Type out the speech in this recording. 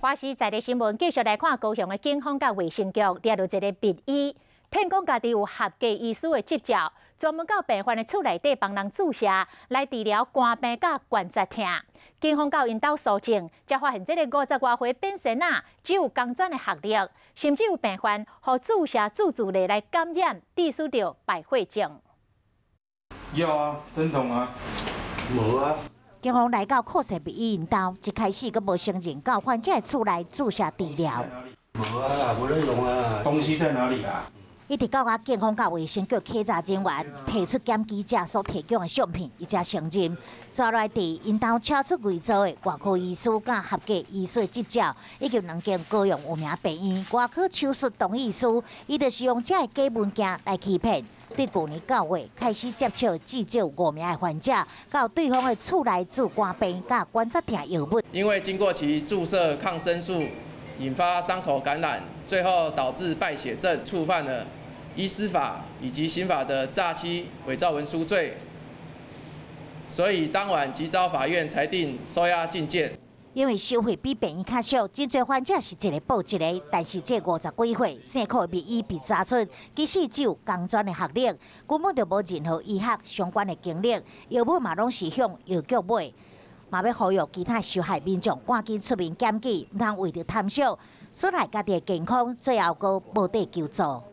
華視在地新聞繼續來看高雄的警方佮衛生局掠著一个密醫，騙講家己有合格醫師的執照，專門到病患的厝內底幫人注射來治療肝病佮關節疼。警方到𪜶兜搜證，才發現這个50外歲變仙仔只有工專的學歷，甚至有病患予注射注注咧來感染，致使著敗血症。有啊，針筒啊，無啊。警方來到柯姓密醫𪜶兜，一開始閣無承認到患者的厝內注射治療。無啊，無咧用啊。東西在哪裡啊？一直到啊，警方佮衛生局稽查人員提出檢舉者所提供的相片，伊才承認。煞來佇𪜶兜抄出偽造的外科醫師佮合格醫師執照，以及兩間高雄有名病院外科手術同意書，伊就是用這个假文件來欺騙。對舊年9月開始接觸至少五名的患者，到對方的厝內注肝病佮關節疼藥物。因為經過其注射抗生素，引發傷口感染，最後導致敗血症，觸犯了醫師法以及刑法的詐欺、偽造文書罪，所以當晚即遭法院裁定收押禁見。因為收費比病院較俗，真濟患者是一个報一个。但是這50幾歲姓柯的密醫被查出，其實只有工專的學歷，根本就無任何醫學相關的經歷，藥物嘛攏是向藥局買。嘛欲呼籲其他受害民眾趕緊出面檢舉，毋通為著貪小，損害家己的健康，最後閣無地求助。